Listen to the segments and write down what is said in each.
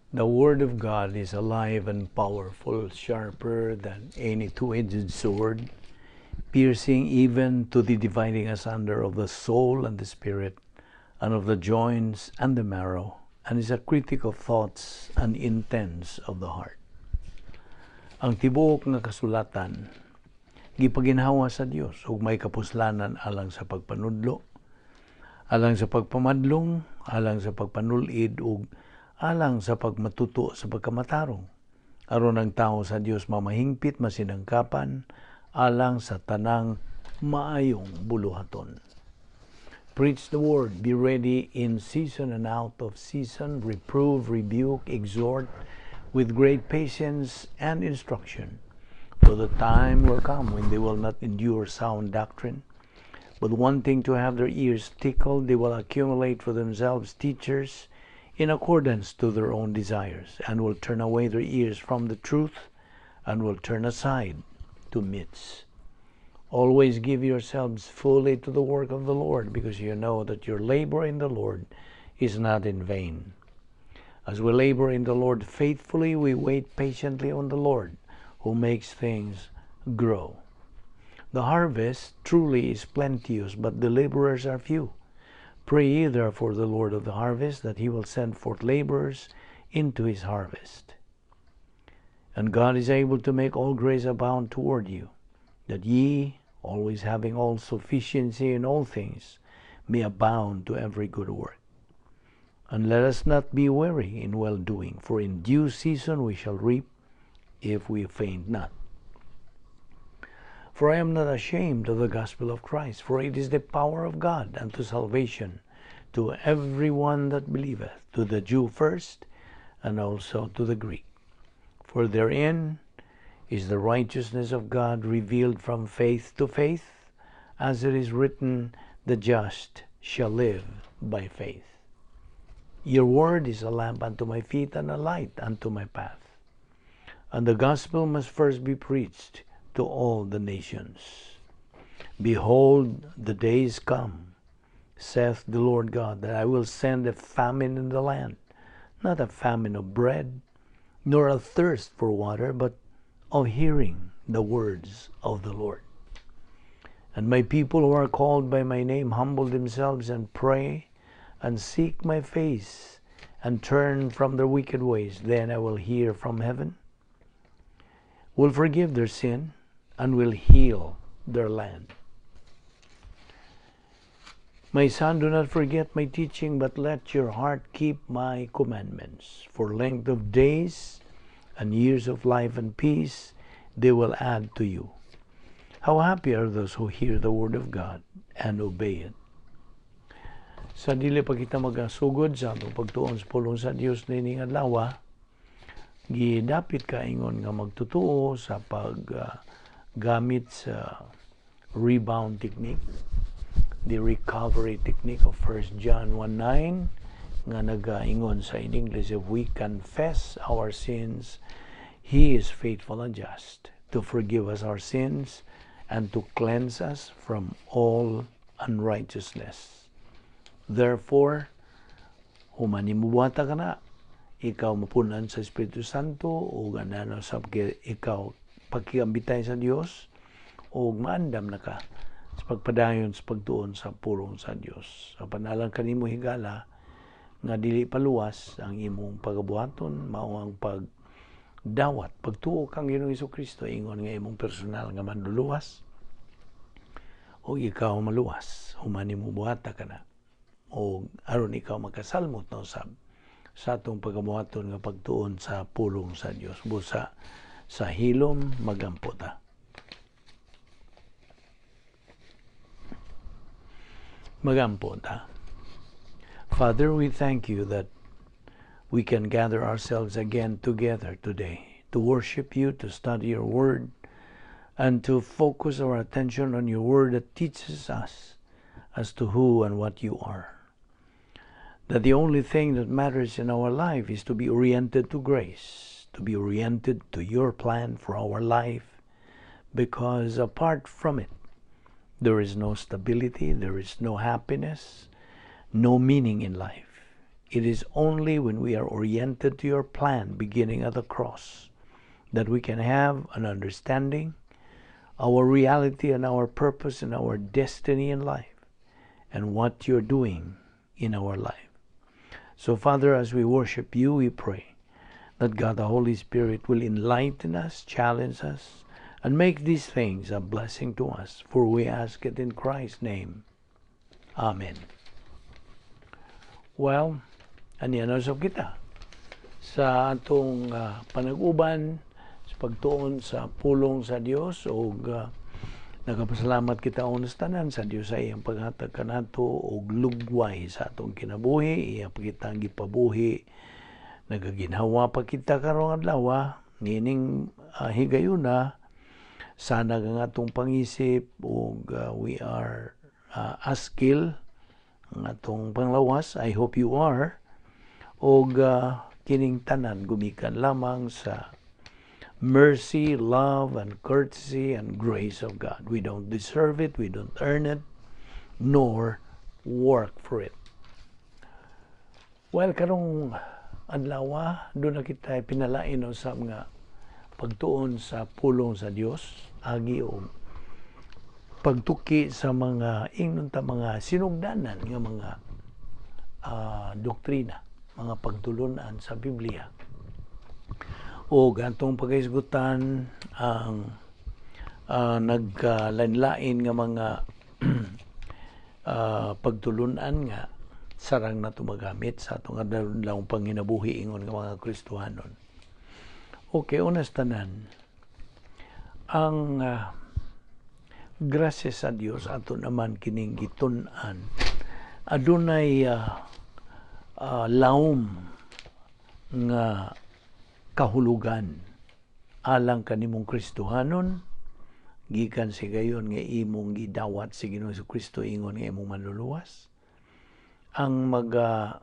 The Word of God is alive and powerful, sharper than any two-edged sword, piercing even to the dividing asunder of the soul and the spirit, and of the joints and the marrow, and is a critic of thoughts and intents of the heart. Ang tibuok nga kasulatan gipaginhawa sa Dios ug may kapuslanan alang sa pagpanudlo, alang sa pagpamadlong, alang sa pagpanulid ug alang sa pagmatuto sa pagkamatarong, aron ang tao sa Dios mamahingpit, masinangkapan alang sa tanang maayong buluhaton. Preach the word, be ready in season and out of season, reprove, rebuke, exhort with great patience and instruction. For the time will come when they will not endure sound doctrine, but wanting to have their ears tickled, they will accumulate for themselves teachers in accordance to their own desires, and will turn away their ears from the truth, and will turn aside to myths. Always give yourselves fully to the work of the Lord, because you know that your labor in the Lord is not in vain. As we labor in the Lord faithfully, we wait patiently on the Lord, who makes things grow. The harvest truly is plenteous, but the laborers are few. Pray ye therefore the Lord of the harvest that he will send forth laborers into his harvest. And God is able to make all grace abound toward you, that ye, always having all sufficiency in all things, may abound to every good work. And let us not be weary in well-doing, for in due season we shall reap if we faint not. For I am not ashamed of the gospel of Christ, for it is the power of God unto salvation to every one that believeth, to the Jew first, and also to the Greek. For therein is the righteousness of God revealed from faith to faith, as it is written, the just shall live by faith. Your word is a lamp unto my feet and a light unto my path. And the gospel must first be preached to all the nations. Behold, the days come, saith the Lord God, that I will send a famine in the land, not a famine of bread, nor a thirst for water, but of hearing the words of the Lord. And my people who are called by my name humble themselves and pray and seek my face and turn from their wicked ways, then I will hear from heaven, will forgive their sin, and will heal their land. My son, do not forget my teaching, but let your heart keep my commandments. For length of days and years of life and peace, they will add to you. How happy are those who hear the word of God and obey it. Sa dili pa kita magasugod sa atong pagtuon sa pulong sa Dios nining adlaw, gidapit ka ingon nga magtutuo sa paggamit sa rebound technique, the recovery technique of 1 John 1:9 nga nagaingon sa in English, if we confess our sins, He is faithful and just to forgive us our sins and to cleanse us from all unrighteousness. Therefore, human nimo buhata kana, ikaw mapunan sa Espiritu Santo o ganano sa ikaw pagkikambitay sa Dios o maandam na ka sa pagpadayon sa pagtuon sa pulong sa Dios. Sa panalang kanimo higala nga dili paluwas ang imong pagabuhaton, mao ang pagdawat, pagtuo kang Ginoong Kristo ingon nga imong personal nga manluluwas o ikaw maluwas human nimo buhata kana o aron ikaw makasalmot na usab sa atong pagabuhaton nga pagtuon sa pulong sa Dios. Busa sa hilom magampo ta. Magampo ta. Father, we thank you that we can gather ourselves again together today to worship you, to study your word, and to focus our attention on your word that teaches us as to who and what you are. That the only thing that matters in our life is to be oriented to grace, to be oriented to your plan for our life, because apart from it, there is no stability, there is no happiness, no meaning in life. It is only when we are oriented to your plan, beginning at the cross, that we can have an understanding, our reality and our purpose and our destiny in life, and what you're doing in our life. So, Father, as we worship you, we pray that God the Holy Spirit will enlighten us, challenge us, and make these things a blessing to us. For we ask it in Christ's name. Amen. Well, aniya na usab kita sa atong panag-uban sa pagtuon sa pulong sa Dios ug nagapasalamat kita una sa tanan sa Dios sa iyang paghatag kanato og lugway sa atong kinabuhi. Iya pa kitang gipabuhi, nagaginhawa pa kita karong adlaw niining higayuna. Sanag ang atong pangisip ug we are askil ang atong panglawas. I hope you are. Og kining tanan gumikan lamang sa mercy, love, and courtesy and grace of God. We don't deserve it, we don't earn it, nor work for it. Well, karong adlaw, duna kita pinalain sa mga pagtuon sa pulong sa Dios, agi og pagtuki sa mga, ingnon ta, mga sinugdanan nga mga doktrina, mga pagtulunan sa Biblia. O atong paghisgutan ang nagkalain-lain nga mga pagtulunan nga sarang nato magamit sa atong adlaw panginabuhi ingon nga mga Kristohanon. Okay, una sa tanan, ang grasya sa Dios, ato naman kining gitun-an, adunay lawom nga kahulugan alang kanimong Kristohanon gikan sa gayon nga imong gidawat si Ginoong Kristo ingon nga imong manluluwas. Ang maga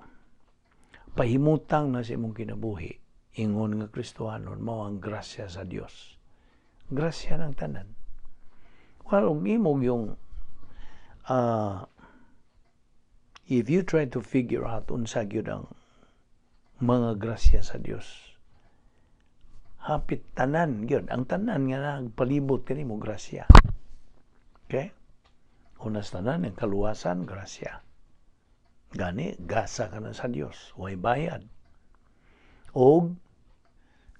pahimutang na sa imong kinabuhi ingon nga Kristohanon mao ang grasya sa Dios. Grasya ng tanan. Well, ug imong yung if you try to figure out unsa gyud ang mga grasya sa Dios, hapit tanan gyud, ang tanan nga nagpalibot kanimo, grasya. Okay, una sa tanan, ang kaluwasan, grasya. Gani gasa ka na sa Dios, way bayad. Og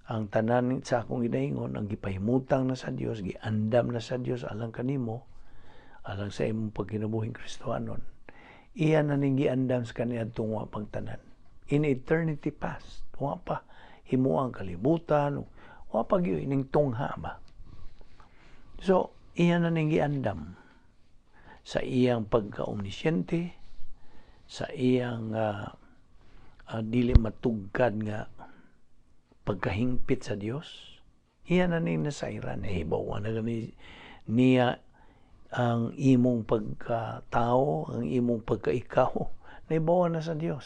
ang tanan sa akong ginaingon, ang gipahimutang na sa Dios, giandam na sa Dios alang kanimo, alang sa imong pagkinabuhing Kristohanon, iya na ning giandam sa kaniadtong wa pang tanan, in eternity past, wa pa himo ang kalibutan, wa pa gyud ining tungha ba. So iya na ning giandam sa iyang pagka-omnisciente, sa iyang dili matugkad nga pagkahingpit sa Dios. Iya na ning nasayran. Nahibaw na gani niya ang imong pagkatao, ang imong pagkaikaw. Nahibaw na sa Dios.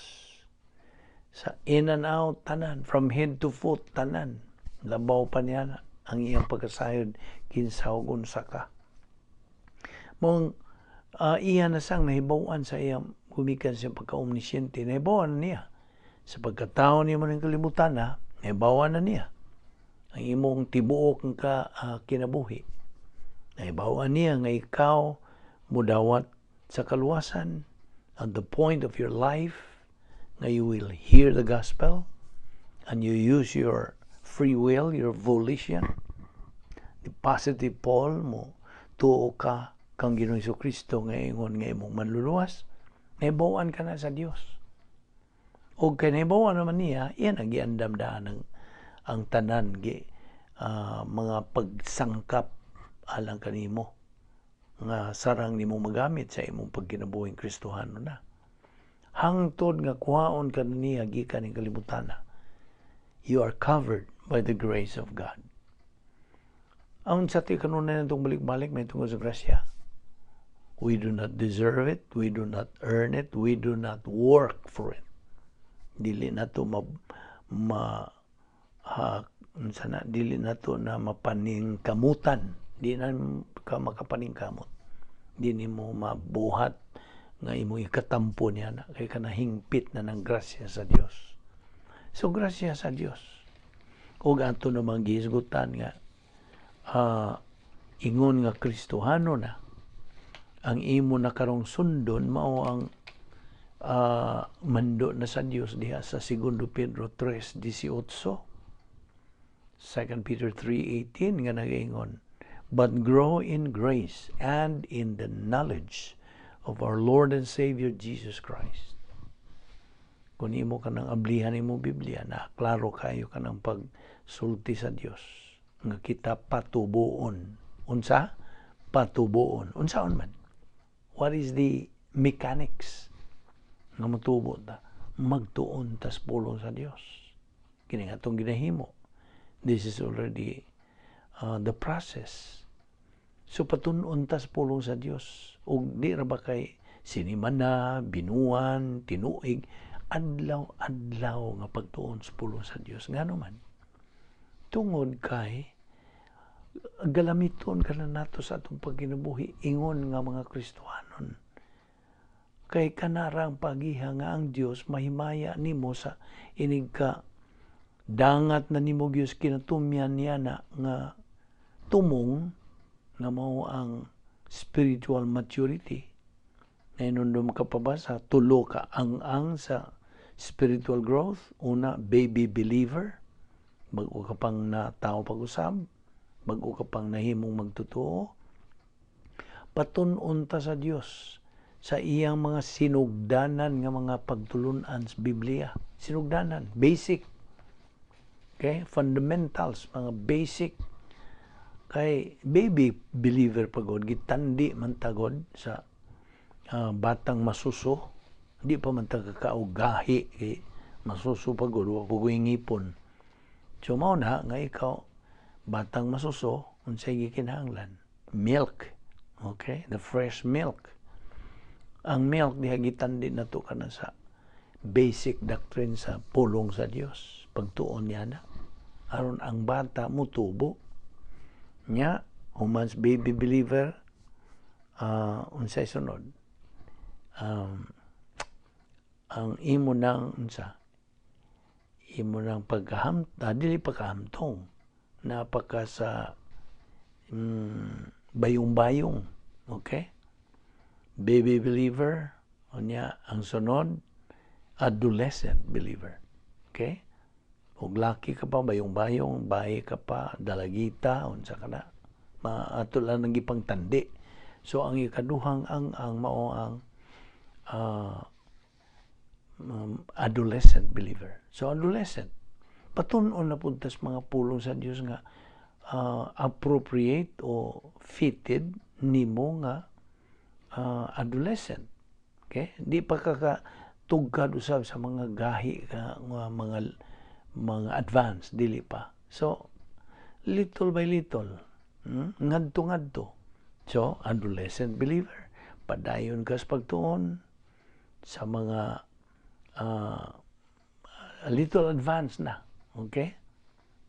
Sa in and out, tanan, from head to foot, tanan. Labaw pa niya ang iyang pagkasayod kinsa ug unsa ka. Mong iya na sang nahibawan sa iyang gumikan sa pagka-omnisciente, nahibawan na niya. Sa pagkatao niya mo ng kalibutan na, nahibawan na niya ang imong tibuok ka kinabuhi. Nahibawan niya nga ikaw mudawat sa kaluwasan at the point of your life nga you will hear the gospel and you use your free will, your volition, the positive pole mo, tuo ka kang Ginoong Kristo nga ingon nga imong manluluwas, nahibawan ka na sa Dios. O kay nahibawan naman niya, iyan ang giandam daan ang tanan gi mga pagsangkap alang kanimo nga sarang nimo magamit sa imong pagkinabuhing Kristohano na. Hangtod nga kuhaon ka na niya gikan ning kalibutan na. You are covered by the grace of God. Ang sa ti kanunay natong balik-balik may tungkol sa grasya. We do not deserve it, we do not earn it, we do not work for it. Dili na to ma, ma ha, unsa na, dili na to na mapaningkamutan. Di na ka makapaningkamot. Di nimo mabuhat Nga imong ikatampo niya na kay kanahingpit na ng grasya sa Dios. So grasya sa Dios. Ug ato namang gihisgutan nga ingon nga Kristohano na ang imo na karong sundon mao ang mando na sa Dios diha sa 2 Pedro 3:18, 2 Peter 3:18, nga nagaingon, "But grow in grace and in the knowledge of our Lord and Savior Jesus Christ." Kung imo ka nang ablihan imo Biblia na klaro kayo ka ng pagsulti sa Dios nga kita patubuon. Unsa? Patubuon. Unsaon man? What is the mechanics nga motubo ta? Magtuon tas pulong sa Dios. Kini nga atong ginahimo. This is already the process. So patun-on tas pulong sa Dios. Ug di ra ba kay sinimana, binuan, tinuig, adlaw-adlaw nga pagtuon sa pulong sa Dios. Ngano man? Tungod kay galamiton ka na nato sa atong pagkinabuhi ingon nga mga Kristohanon. Kay kanarang pagiha nga ang Dios mahimaya nimo sa inig ka dangat na nimo Dios kinatumyan niya na nga tumong nga mao ang spiritual maturity. Nahinumdum ka pa ba sa tulo ka ang-ang sa spiritual growth? Una, baby believer. Bag-o ka pang natao pag-usab, bag-o ka pang nahimong magtotoo. Patun-on ta sa Dios sa iyang mga sinugdanan nga mga pagtulunan sa Biblia. Sinugdanan, basic. Okay? Fundamentals, mga basic. Kay baby believer pagod, gitandi man tagod sa batang masuso. Di pa man ta gahi kay masuso pagod, wa pa ngipon. So mao na nga ikaw batang masuso, unsay gikinahanglan? Milk. Okay? The fresh milk. Ang milk diha gitandi nato kana sa basic doctrine sa pulong sa Dios. Pagtuon niya na aron ang bata mutubo nya. Human baby believer, unsay sunod? Ang imo nang unsa, imo nang pagkaham, dili pagkahamtong, napaka sa bayong-bayong. Okay, baby believer, unya ang sunod, adolescent believer. Okay, ug laki ka pa, bayong-bayong, bayi ka pa, dalagita, unsa ka na, maato lang nang gipangtandi. So ang ikaduhang ang mao ang adolescent believer. So adolescent, patun-on na pud tas mga pulong sa Dios nga appropriate o fitted nimo nga adolescent. Okay, di pa ka tugkad usab sa mga gahi ka nga mga advance, dili pa. So little by little, Ngadto ngadto. So adolescent believer, padayon ka sa pagtuon sa mga a little advance na. Okay,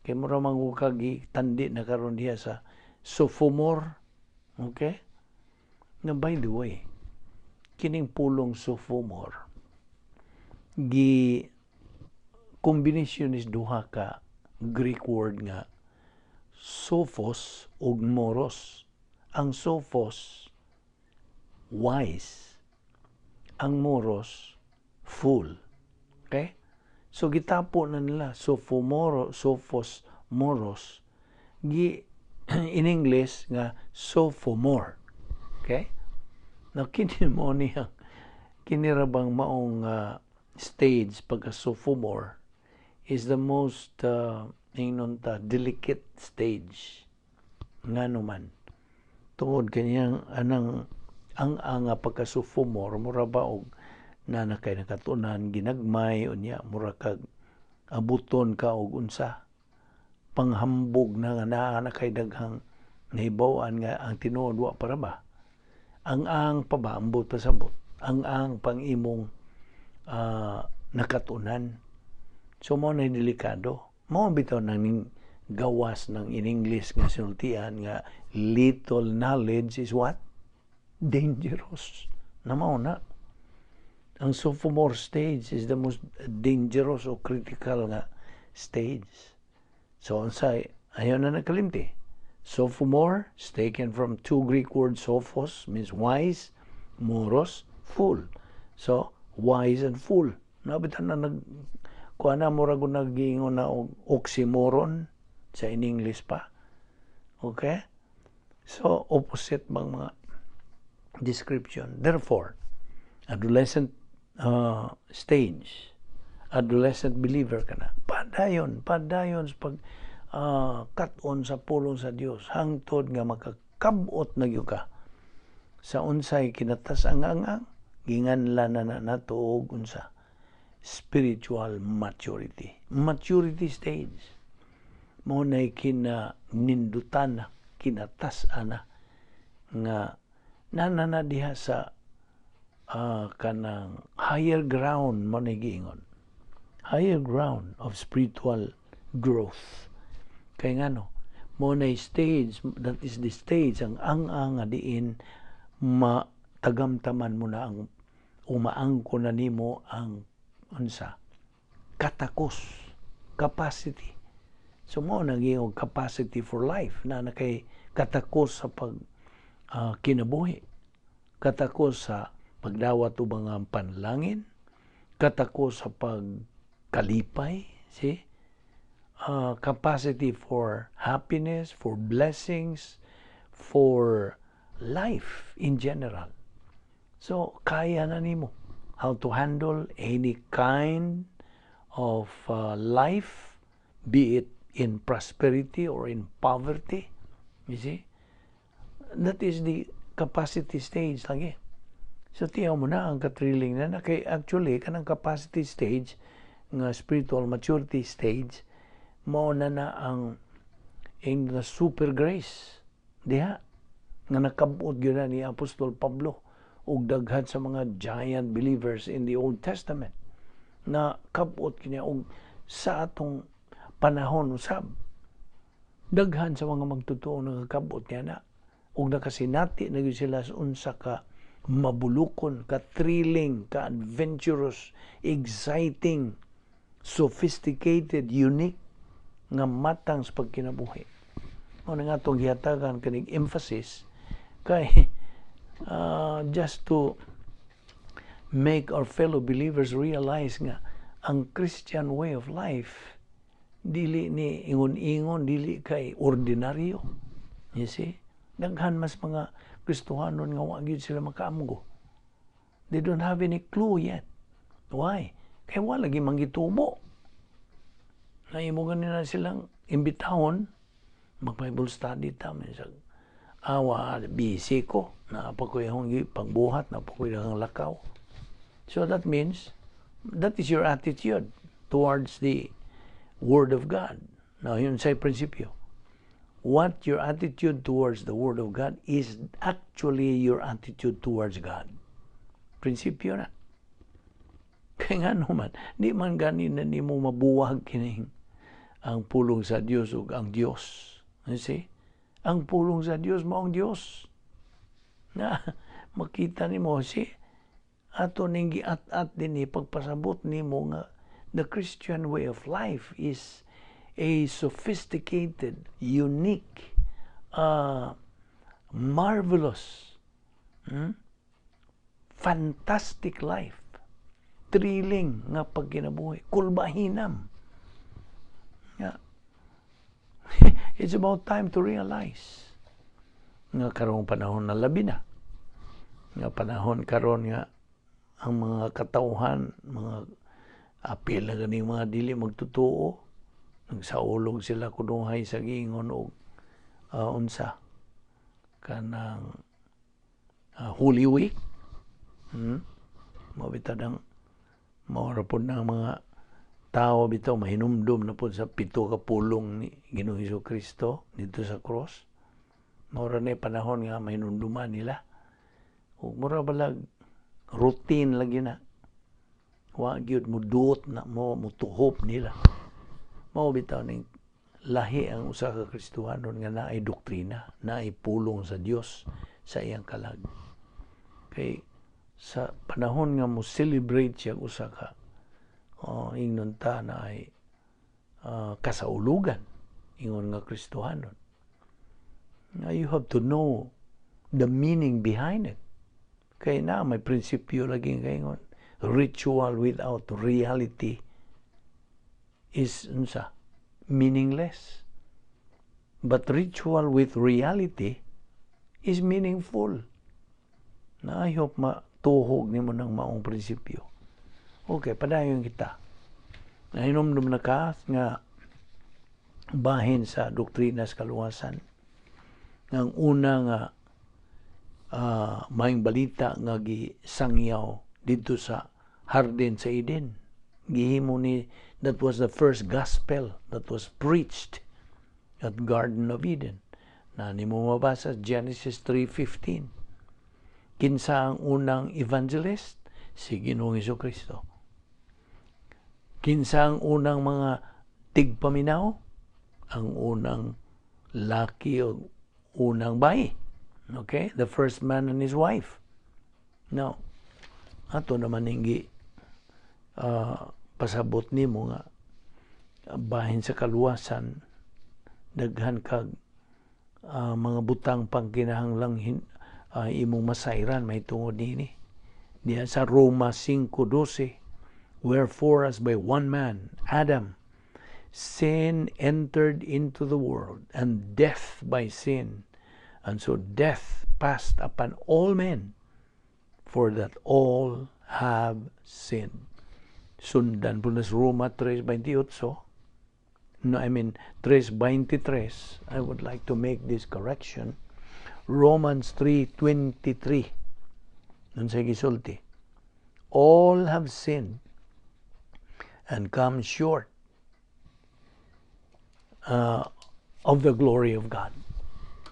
kay mura man ka gitandi na karon diha sa sophomore. Okay na? By the way, kining pulong sophomore, gi combination is duha ka Greek word nga sophos ug moros. Ang sophos, wise. Ang moros, fool. Okay? So gitapo na nila sophomoro, sophos, moros, gi in English nga sophomore. Okay? Now kini mo niya, kini ra bang maong stage pagka sophomore is the most ingnon ta delicate stage. Ngano man? Tungod kaniyang anang ang pagka sophomore, mura ba og na kay nakatunan ginagmay, unya mura kag abuton ka og unsa, panghambog na nga naa na kay daghang nahibaw-an nga ang tinuod wa para ba ang pa ba, ambot pasabot ang pang imong nakatunan. So mao na delikado. Mao bitaw nang ning gawas ng in English nga sinultian nga "Little knowledge is what? Dangerous." Na mao na. Ang sophomore stage is the most dangerous o critical nga stage. So, unsay ayaw na nakalimti. Sophomore is taken from two Greek words: sophos means wise, moros, fool. So, wise and fool. Nabitan na nag kuha na, murag nagiingon na og oxymoron sa in English pa. Okay? So, opposite bang mga description. Therefore, adolescent stage, adolescent believer ka na, padayon, padayon sa pag kat-on sa pulong sa Dios hangtod nga makakabot na gyud ka sa unsay kinatas ang ginganlan na na nato og unsa? Spiritual maturity, maturity stage. Mao nay kina nindutan na, kinatas-an na nga nana na diha sa kanang higher ground. Mo na giingon higher ground of spiritual growth kay ngano mo na stage, that is the stage, ang ang nga diin matagamtaman mo na ang umaangko na nimo ang unsa? Katakos, capacity. So mo na giingon capacity for life na na kay katakos sa pag kinabuhi, katakos sa pagdawat ubang ang panlangin, katakos sa pagkalipay, see, capacity for happiness, for blessings, for life in general. So kaya na nimo how to handle any kind of life, be it in prosperity or in poverty. You see? That is the capacity stage lagi. So tiyaw mo na ang katriling na na kay actually kanang capacity stage nga spiritual maturity stage, mao na na ang in the super grace diha nga nakabot gyud na ni Apostol Pablo ug daghan sa mga giant believers in the Old Testament na kabot kini. Og sa atong panahon usab, daghan sa mga magtotoo nakakabot niya na ug nakasinati na gyud sila sa unsa ka mabulukon, ka thrilling, ka adventurous, exciting, sophisticated, unique nga matang sa pagkinabuhi. Mao na nga atong gihatagan kaning emphasis kay just to make our fellow believers realize nga ang Christian way of life dili ni ingon-ingon, dili kay ordinaryo. You see? Daghan mas mga Kristohanon nga wa gyud sila makaamgo. They don't have any clue yet. Why? Kay wala lagi manggitubo. Na imo gani na silang imbitahon, mag-Bible study ta, minsan, awa, busy ko. Naa pa ko yung pagbuhat, naa pa ko yung lakaw. So that means, that is your attitude towards the Word of God. Now, yun sa prinsipyo. What your attitude towards the Word of God is actually your attitude towards God. Prinsipyo na. Kaya nga naman, di man gani na nimo mabuwag kining ang pulong sa Dios ug ang Dios. You see? Ang pulong sa Dios mao ang Dios. Na makita nimo, see, ato ning giat-at din pagpasabot nimo nga the Christian way of life is a sophisticated, unique, marvelous, fantastic life. Thrilling nga pagkinabuhi. Kulbahinam. Yeah. It's about time to realize nga karong panahon na labi na. Nga panahon karon nga ang mga katawhan, mga apil na ganing mga dili magtotoo, nagsaulog sila kunuhay sa giingon og unsa kanang Holy Week. Mao bitaw ang mao ra pod na ang mga tao bitaw mahinumdum na pod sa pito ka pulong ni Ginoong Hesus Kristo dito sa cross. Mao ra na panahon nga mahinumduman nila. Ug mura balag routine lagi na. Wa gyud mo duot na mo mutuhop nila. Mao bitaw ning lahi ang usa ka Kristohanon nga naay doktrina, naay pulong sa Dios sa iyang kalag. Kay Sa panahon nga mo celebrate siya usa ka ingnon ta na ay kasaulugan ingon nga Kristohanon. Now you have to know the meaning behind it. Kay na may prinsipyo lagi kaingon. Ritual without reality is unsa? Meaningless. But ritual with reality is meaningful. Na I hope matuhog nimo ng maong prinsipyo. Okay, padayon kita. Nahinomdom na ka nga bahin sa doktrina sa kaluwasan. Ang una nga maayong balita nga gisangyaw didto sa hardin sa Eden. Gihimo ni, that was the first gospel that was preached at Garden of Eden. Na nimo mabasa Genesis 3:15. Kinsa ang unang evangelist? Si Ginoong Kristo. Kinsa ang unang mga tigpaminaw? Ang unang laki o unang bayi. Okay? The first man and his wife. Now, ato naman inggi pasabot nimo nga bahin sa kaluwasan, daghan kag mga butang pang kinahanglang imong masayran mahitungod niini. Diya sa Roma 5:12, "Wherefore, as by one man, Adam, sin entered into the world, and death by sin, and so death passed upon all men, for that all have sinned." Sundan po na sa Roma 3:28. No, I mean 3:23. I would like to make this correction. Romans 3:23. Unsay gisulti? "All have sinned and come short of the glory of God."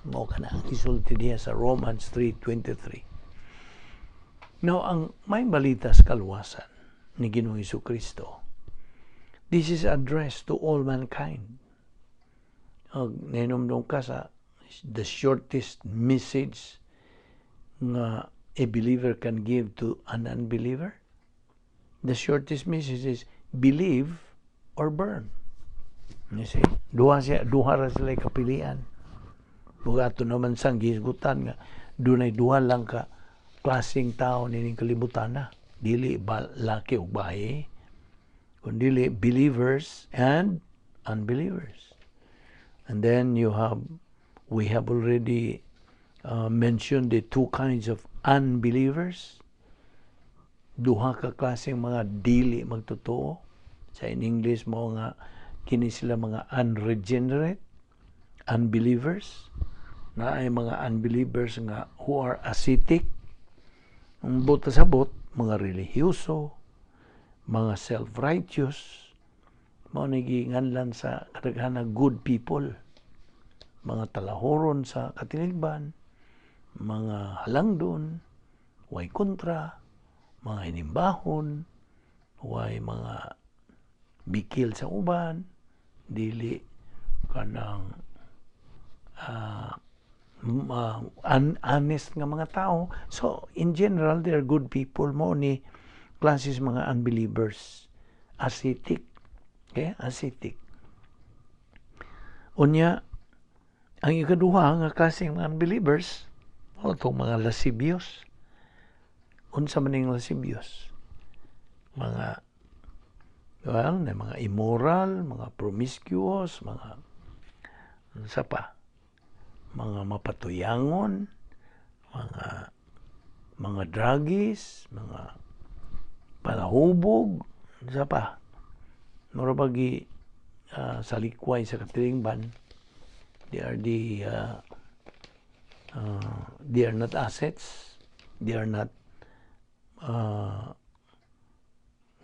Mao kana ang gisulti diya sa Romans 3:23. Now, ang maayong balita sa kaluwasan ni Ginoong Kristo, this is addressed to all mankind. Og nahinomdom ka sa the shortest message nga a believer can give to an unbeliever? The shortest message is believe or burn. You see? Duha siya, duha ra sila kapilian. Bugato naman sang gihisgutan nga dunay duha lang ka klaseng tao nining kalibutan na. Dili ba laki ug babae, kundi believers and unbelievers. And then you have we have already mentioned the two kinds of unbelievers. Duha ka klaseng mga dili magtotoo. Sa in English mo nga kini sila mga unregenerate unbelievers, na ay mga unbelievers nga who are ascetic. Ang buot sabot, mga relihiyoso, mga self-righteous, mao ni giinganlan sa kadaghanan good people, mga talahoron sa katilingban, mga halangdon, way kontra, mga inimbahon, way mga bikil sa uban, dili kanang honest nga mga tao. So, in general, they are good people. Mo ni classes mga unbelievers. Ascetic. Okay? Ascetic. Unya, ang ikaduha nga klase mga unbelievers, o itong mga lascivious. Unsa man ning lascivious? Mga, well, na mga immoral, mga promiscuous, mga unsa pa, mga mapatuyangon, mga druggies, mga palahubog, unsa pa. Mura bagi salikway sa katilingban, they are not assets, they are not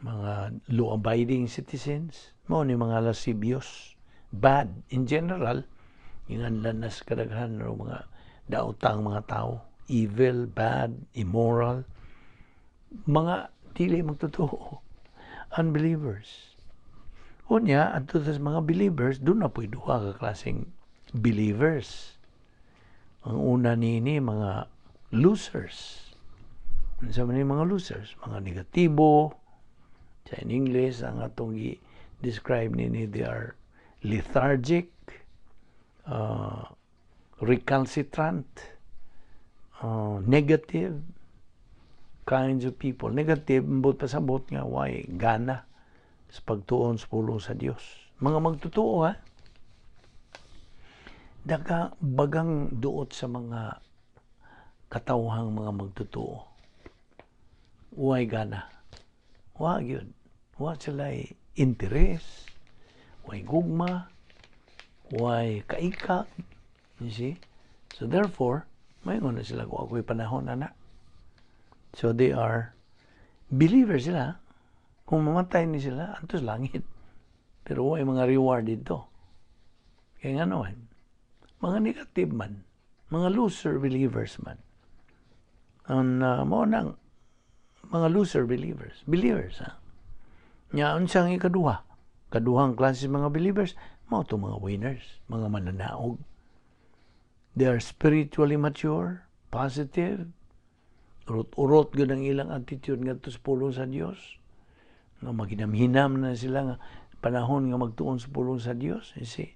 mga law-abiding citizens, mao ni mga lascivious, bad in general, inganlan na sa kadaghan ng mga daotang mga tao, evil, bad, immoral, mga dili magtotoo, unbelievers. Unya, adto sa mga believers, duna po'y duha ka klaseng believers. Ang una nini, mga losers. Unsa man mga losers? Mga negatibo. Sa in English, ang atong gi-describe nini, they are lethargic, recalcitrant, negative kinds of people. Negative, ambot pasabot nga way gana sa pagtuon sa pulong sa Dios. Mga magtotoo, ha? Daga bagang duot sa mga katawhang mga magtotoo. Way gana. Wa gyud. Wa sila interes, way gugma, way kaikag. You see? So therefore, may na sila kung ako'y panahon ana. So they are believers sila. Kung mamatay ni sila, antos langit. Pero way mga reward dito. Kaya nga naman, mga negative man, mga loser believers man. Ang mao nang mga loser believers, believers ha. Nya unsang ikaduha? Kaduhang klase mga believers, mao to mga winners, mga mananaog. They are spiritually mature, positive, urot-urot gyud ang ilang attitude ngadto sa pulong sa Dios. Nga maginamhinam na sila nga panahon nga magtuon sa pulong sa Dios, you see?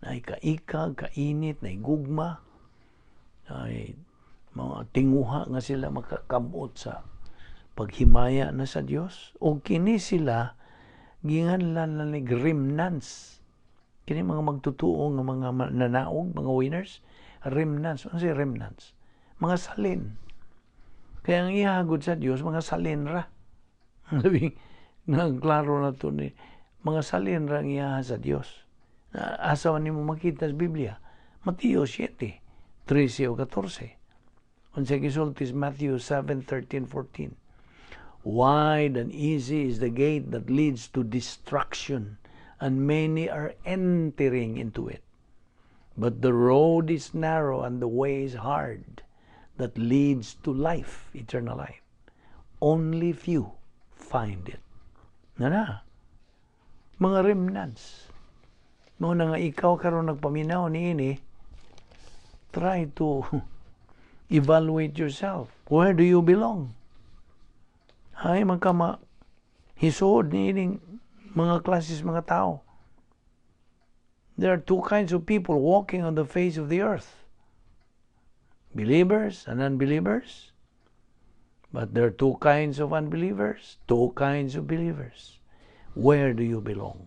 Naay kaikag, kainit, naay gugma, ay mga tinguha nga sila makakabot sa paghimaya na sa Dios. O kini sila ginganlan na ni remnants. Kini mga magtutuo nga mga nanaog, mga winners, remnants. Ano si remnants? Mga salin. Kaya ang ihagod sa Dios, mga salin ra. Labing nagklaro na to ni mga salin ra ang iyaha sa Dios. Asa man nimo makita sa Biblia? Mateo 7, 13 o 14. Unsa gisulti sa Matthew 7, 13, 14? "Wide and easy is the gate that leads to destruction, and many are entering into it. But the road is narrow and the way is hard that leads to life, eternal life. Only few find it." Na na. Mga remnants. Mao na nga ikaw karon nagpaminaw niini, try to evaluate yourself. Where do you belong? Ay magkama hisod niining mga klases mga tao. There are two kinds of people walking on the face of the earth: believers and unbelievers. But there are two kinds of unbelievers, two kinds of believers. Where do you belong?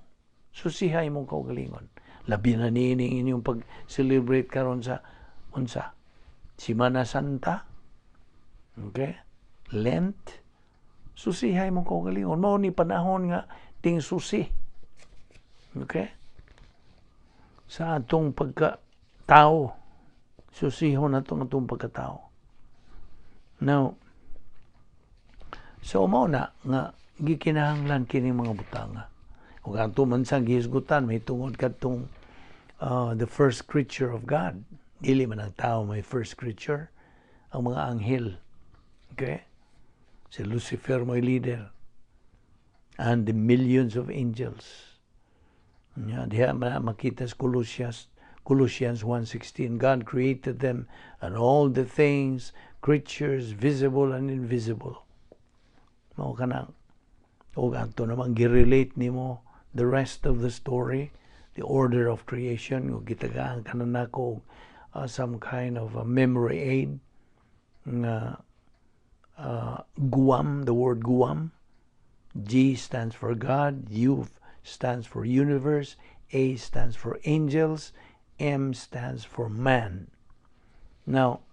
Susihay mong kaugalingon. Labi na niining inyong pag-celebrate karon sa unsa? Simana Santa. Okay? Lent. Susihay mong kaugalingon. Mao ni panahon nga ting susi. Okay? Sa atong pagka-tao. Susihon atong atong pagkatao. Now, so mao na nga gikinahanglan kini mga butanga. Ug ato man sa gihisgutan may tungod kadtong the first creature of God. Dili man ang tao may first creature, ang mga anghel. Okay? Si Lucifer mo'y leader. And the millions of angels. Nya diha makita sa Colossians 1:16, God created them and all the things, creatures visible and invisible. Mao kanang ug ato naman gi-relate nimo the rest of the story, the order of creation, ug gitagaan ka na nako some kind of a memory aid nga GUAM, the word GUAM. G stands for God, U stands for universe, A stands for angels, M stands for man. Now,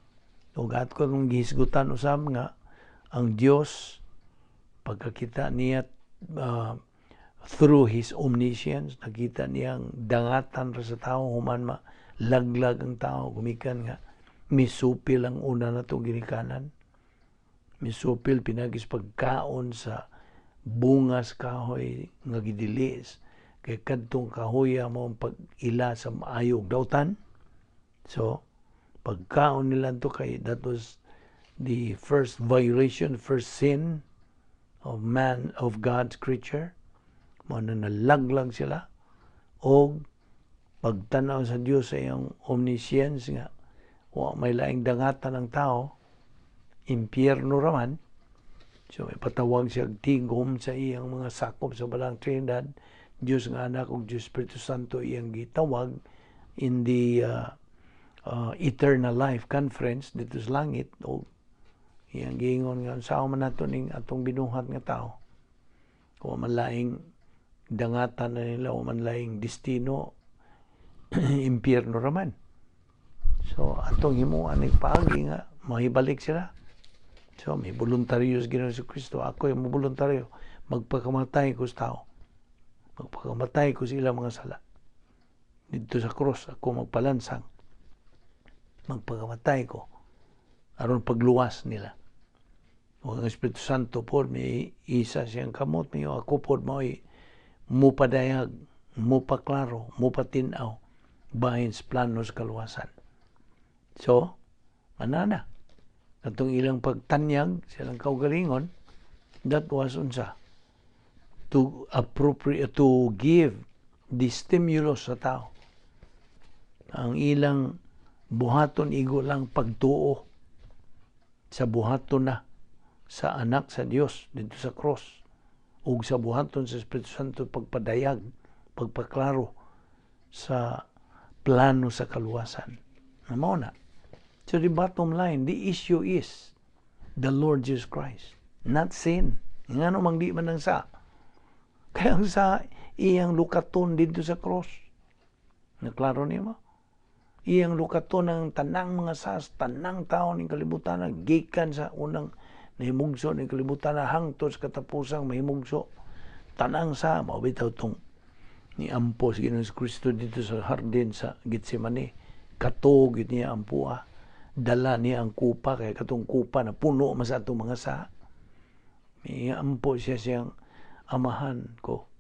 ug ato kong gihisgutan usab nga ang Dios pagkakita niya through His omniscience, nakita niyang dangatan ra sa tao human ma laglag ang tao gumikan nga misupil ang una na itong ginikanan, misupil pinagis pagkaon sa bungas kahoy nga gidilis kay kadtong kahoya mo ang pag-ila sa maayo ug dautan. So pagkaon nila to kay that was the first violation, first sin of man, of God's creature. Mo na nalaglag sila og pagtanaw sa Dios sa iyang omniscience nga wa may laing dangatan ng tao, impyerno raman. So may patawag siya tigom sa iyang mga sakop sa Balaang Trinidad, Diyos nga Anak ug Diyos Espiritu Santo iyang gitawag in the Eternal Life Conference dito sa langit, o iyang giingon nga unsaon man nato ning atong binuhat nga tao, kung man laing dangatan na nila o man laing destino, impyerno raman. So atong himuan ning paagi nga mahibalik sila. So may voluntaryo sa Ginoong Kristo. Ako yung voluntaryo, magpakamatay ko sa tao, magpakamatay ko sa ilang mga sala dito sa cross. Ako magpalansang, magpakamatay ko aron pagluwas nila. O ang Espiritu Santo po may isa siyang kamot, may ako po mao'y mupadayag, mupaklaro, mupatin-aw bahin sa plano sa kaluwasan. So anana katong ilang pagtanyag silang kaugalingon, that was unsa? To appropriate, to give the stimulus sa tao. Ang ilang buhaton igo lang pagtuo sa buhaton na sa Anak sa Dios dito sa cross ug sa buhaton sa Espiritu Santo, pagpadayag, pagpaklaro sa plano sa kaluwasan na mao na. So the bottom line, the issue is the Lord Jesus Christ, not sin. Ngano mang di man ang sa? Kaya ang sa iyang lukaton dito sa cross. Naklaro niyo mo? Iyang lukaton ang tanang mga sas, tanang tao ning kalibutan, gikan sa unang nahimugso ning kalibutan hangtod sa katapusang mahimugso. Tanang sa mao bitaw tong ni ampo si Ginoong Kristo dito sa hardin sa Getsemane. Katog niya ang pua. Dala niya ang kupa, kaya katong kupa na puno man sa atong mga sa. May ampo siya siyang Amahan ko,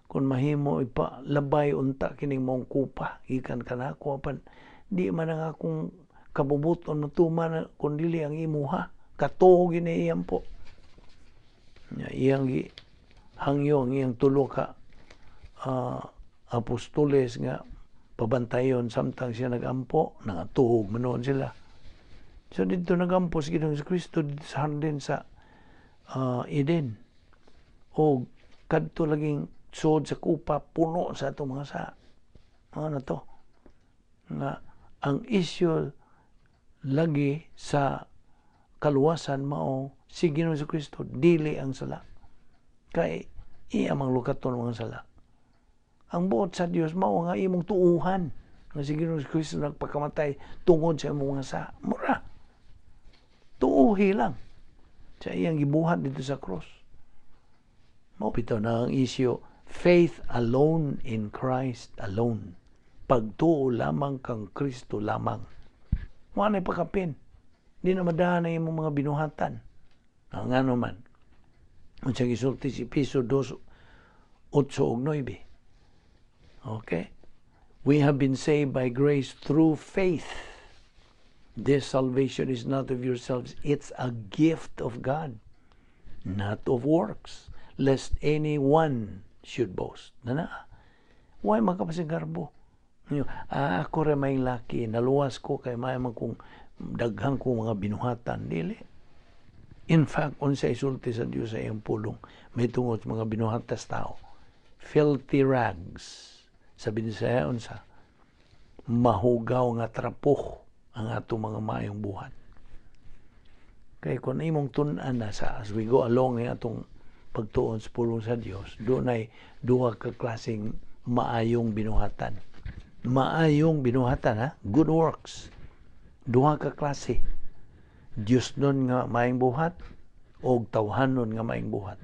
kung mahimo ipalabay unta kining mong kupa gikan kanako, apan di man ang akong kabubuton matuman kun dili ang imuha. Katuo gini iyang po. Nya iyang gi hangyo ang iyang tulo ka apostoles nga pabantayon samtang siya nagampo, nangatuog man noon sila. So dito nagampo si Ginoong Kristo dito sa hardin sa Eden. O kadto laging sud sa kupa puno sa atong mga sa. Ano na to? Nga ang issue lagi sa kaluwasan mao si Ginoong Kristo, dili ang sala. Kay iya mang lukaton mga sala. Ang buot sa Dios mao nga imong tuuhan nga si Ginoong Kristo nagpakamatay tungod sa imong mga sa. Mura. Tuuhi lang sa iyang gibuhat dito sa cross. Mao bitaw na ang issue, faith alone in Christ alone. Pagtuo lamang kang Kristo lamang. Wa na'y pakapin. Di na madahan na imong mga binuhatan. Ang ano man. Unsa gisulti si Epeso 2, 8 ug 9. Okay? We have been saved by grace through faith. This salvation is not of yourselves, it's a gift of God, not of works, lest anyone should boast. Na na. Why makapasigarbo? Ah, ako ra may laki, naluwas ko kay may man kung daghang kong mga binuhatan. Dili. In fact, unsa isulti sa Dios sa iyang pulong may tungod sa mga binuhatas tao? Filthy rags. Sa Binisaya, unsa? Mahugaw nga trapo ang atong mga maayong buhat. Kay kung imong tun-an na sa as we go along ng atong pagtuon sa pulong sa Dios, dunay duha ka klaseng maayong binuhatan. Maayong binuhatan ha, good works. Duha ka klase. Dios nun nga maayong buhat o tawhanon nga maayong buhat.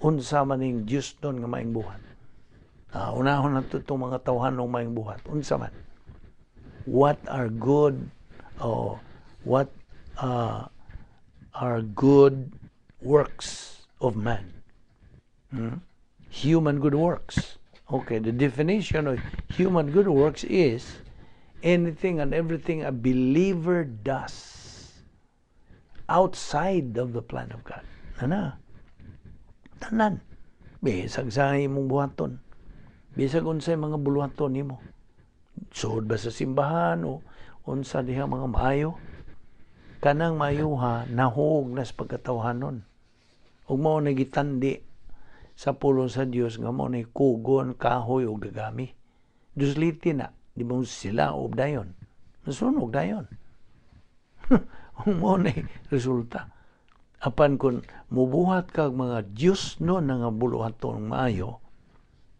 Unsa man ning Dios nun nga maayong buhat? Ah, unahon nato itong mga tawhanong maayong buhat. Unsa man? What are good oh, what are good works of man? Hmm? Human good works. Okay, the definition of human good works is anything and everything a believer does outside of the plan of God. Ana. Tanan. Bisag sa imong buhaton. Bisag unsay mga buluhaton nimo. Sud ba sa simbahan o unsa diha mga maayo? Kanang maayuha nahug na sa pagkatawhanon. Ug mao na gitandi sa pulong sa Dios nga mao ni kugon, kahoy ug dagami. Dusliti na, di mo sila og dayon. Masunog dayon. Mao na resulta. Apan kung mubuhat kag mga Dios no na nga buluhaton maayo,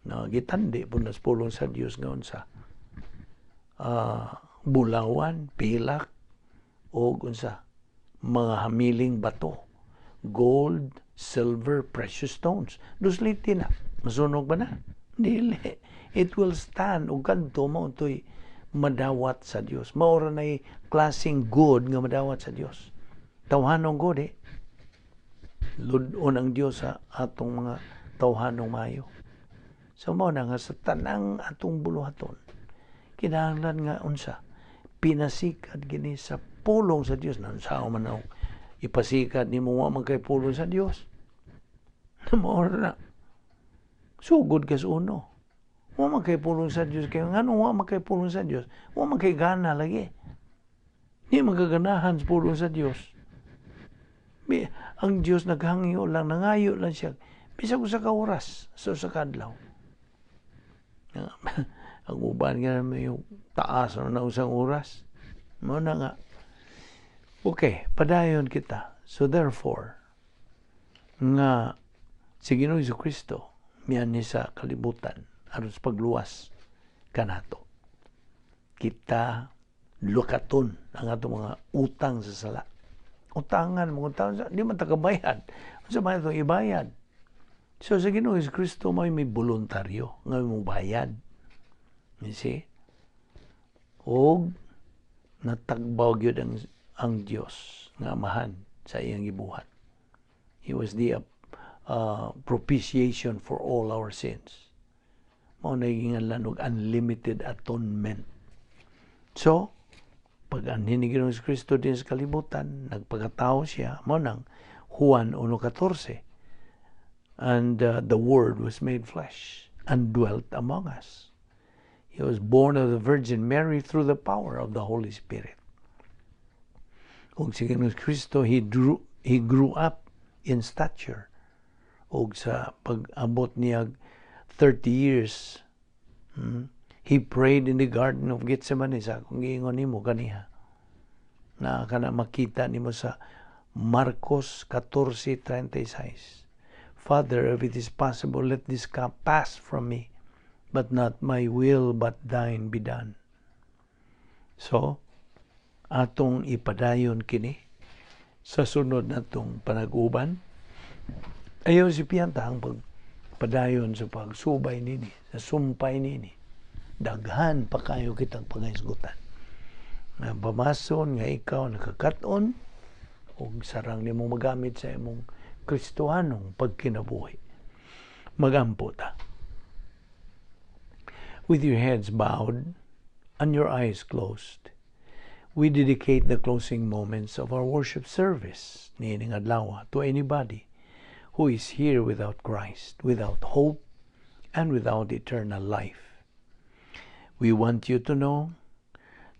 na gitandi po na sa pulong sa Dios nga unsa bulawan, pilak, o unsa mga hamiling bato, gold, silver, precious stones. Dusliti na. Masunog ba na? Dili. It will stand ug kadto mao to'y madawat sa Dios. Mao ra nay klaseng good nga madawat sa Dios. Tawhanong good eh. Lud-on ang Dios sa atong mga tawhanong maayo. So mao na nga sa tanang atong buluhaton, kinahanglan nga unsa pinasikat gini sa pulong sa Dios. Unsaon man ang ipasikat nimo, wa man kay pulong sa Dios? Mao na. Sugod kas uno. Wa man kay pulong sa Dios, kay ngano wa man kay pulong sa Dios? Wa man kay gana lagi. Di magaganahan sa pulong sa Dios. Ang Dios naghangyo lang, nangayo lang siya. Bisag usa ka oras sa usa ka adlaw. Ang uban nga may yung taas na usang oras. Mao na nga. Okay, padayon kita. So therefore, nga si Ginoong Kristo mianhi sa kalibutan aron sa pagluwas kanato. Kita lukaton ang atong mga utang sa sala. Utangan, mga utang, di man ta kabayad. Unsa man itong ibayad? So sa Ginoong Kristo may voluntaryo nga mo bayad. You see? Og natagbaw gyud ang Dios nga Amahan sa iyang gibuhat. He was the propitiation for all our sins. Mao na ginganlan og unlimited atonement. So, pag anhi ni Ginoong Kristo din sa kalibutan, nagpakatao siya, mao nang Juan 1:14. "And the Word was made flesh and dwelt among us." He was born of the Virgin Mary through the power of the Holy Spirit. Kung si Ginoong Kristo, he grew up in stature. Og sa pag-abot niya 30 years, he prayed in the Garden of Gethsemane sa akong giingon nimo kaniha. Na kana makita nimo sa Marcos 14:36. "Father, if it is possible, let this cup pass from me, but not my will, but thine be done." So, atong ipadayon kini sa sunod natong panag-uban. Ayaw si Pianta ang pagpadayon sa pagsubay nini, sa sumpay nini. Daghan pa kayo kitang pangahisgutan. Nga pamason nga ikaw nakakaton ug sarang nimo magamit sa imong Kristohanong pagkinabuhi. Magampo ta. With your heads bowed and your eyes closed, we dedicate the closing moments of our worship service niining adlaw to anybody who is here without Christ, without hope, and without eternal life. We want you to know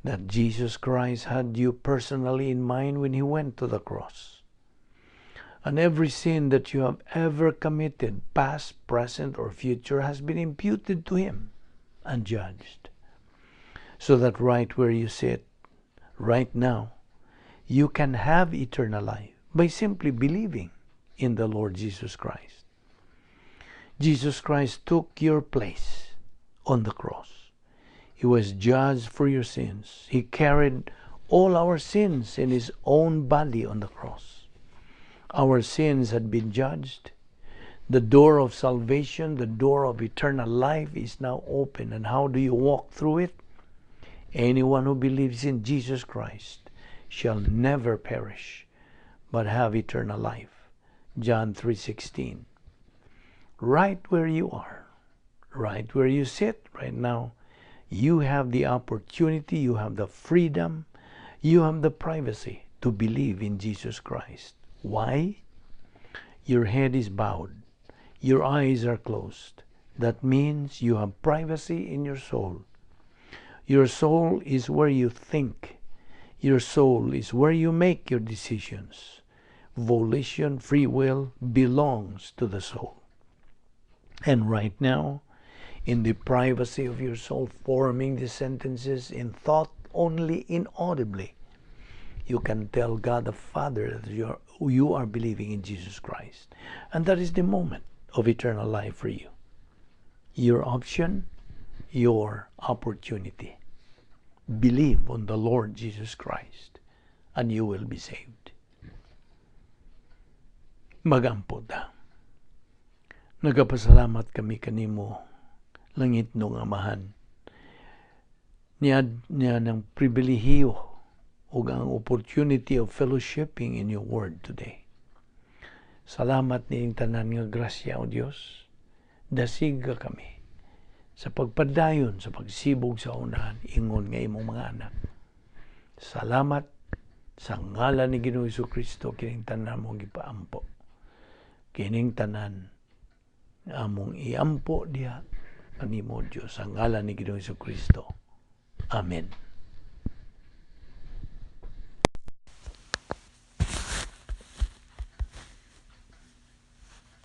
that Jesus Christ had you personally in mind when he went to the cross. And every sin that you have ever committed, past, present, or future, has been imputed to him and judged. So that right where you sit, right now, you can have eternal life by simply believing in the Lord Jesus Christ. Jesus Christ took your place on the cross. He was judged for your sins. He carried all our sins in his own body on the cross. Our sins had been judged. The door of salvation, the door of eternal life is now open. And how do you walk through it? Anyone who believes in Jesus Christ shall never perish, but have eternal life. John 3:16. Right where you are, right where you sit right now, you have the opportunity, you have the freedom, you have the privacy to believe in Jesus Christ. Why? Your head is bowed. Your eyes are closed. That means you have privacy in your soul. Your soul is where you think. Your soul is where you make your decisions, Volition, free will belongs to the soul. And right now, in the privacy of your soul, forming the sentences in thought only inaudibly, you can tell God the Father that you are believing in Jesus Christ. And that is the moment of eternal life for you. Your option, your opportunity. Believe on the Lord Jesus Christ, and you will be saved. Magampo ta. Nagapasalamat kami kanimo, langitnong Amahan. Niya, niya ng pribilehiyo ug ang opportunity of fellowshipping in your word today. Salamat niing tanan nga grasya, O Dios. Dasiga kami sa pagpadayon sa pagsibog sa unahan ingon nga imong mga anak. Salamat sa ngalan ni Ginoong Kristo, kining tanan among gipaampo. Kining tanan among iampo diha kanimo, Dios, sa ngalan ni Ginoong Kristo. Amen.